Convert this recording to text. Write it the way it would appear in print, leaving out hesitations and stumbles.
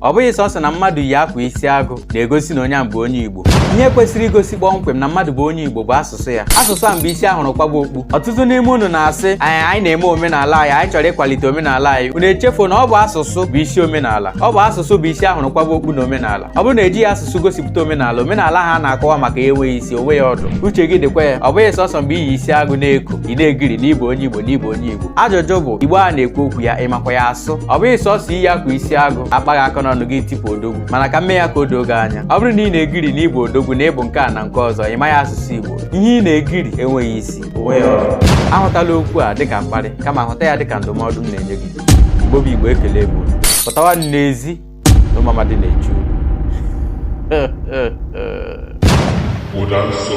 Ọ bụghị sọsọ na mmadụ yi akwa isi agụ na-egosi na onye ahụ bụ onye Igbo. Ihe kwesịrị igosi kpọmkwem na mmadụ bụ onye Igbo bụ asụsụ ya. Asụsụ a bụ isi ahụrụ kwaba okpu. Ọtụtụ n'ime unu na-asị anyị anyị na-eme omenala anyị, anyị chọrọ ịkwalite omenala anyị. Unu echefuo na ọ bụ asụsụ bụ isi omenala. Ọ bụ asụsụ bụ isi ahụrụ kwaba okpu na omenala. Ọ bụrụ na ejighị asụsụ gosipụta omenala, omenala ha na-akọwa maka ya enweghị isi, onweghị ọdụ. Uche gị dịkwa ya. Ọ bụghị sọsọ mgbe iyi isi agụ na-eko, ị na-egiri na ịbụ onye Igbo na ịbụ onye Igbo. Ajụjụ bụ, Igbo a na-ekwu okwu ya, ị makwa ya asụ? Ọ bụghị sọsọ iyi akwa isi agụ akpaghị aka n'ọnụ gị tipụ odogwu, mana ka m mee ya ka o doo gị anya. Ọ bụrụ na ị na-egiri na ịbụ odogwu na ịbụ nke a na nke ọzọ, ị maghị asụsụ Igbo. Ihe ị na-egiri enweghị isi, onweghị ọdụ. Ahụtala okwu a dịka mkparị, kama hụta ya dịka ndụmọdụ m na-enye gị. Igbo bụ Igbo, ekele m unu. Pụtawa n'ezi na ụmụamadị na-eche unu. Ụda nsọ.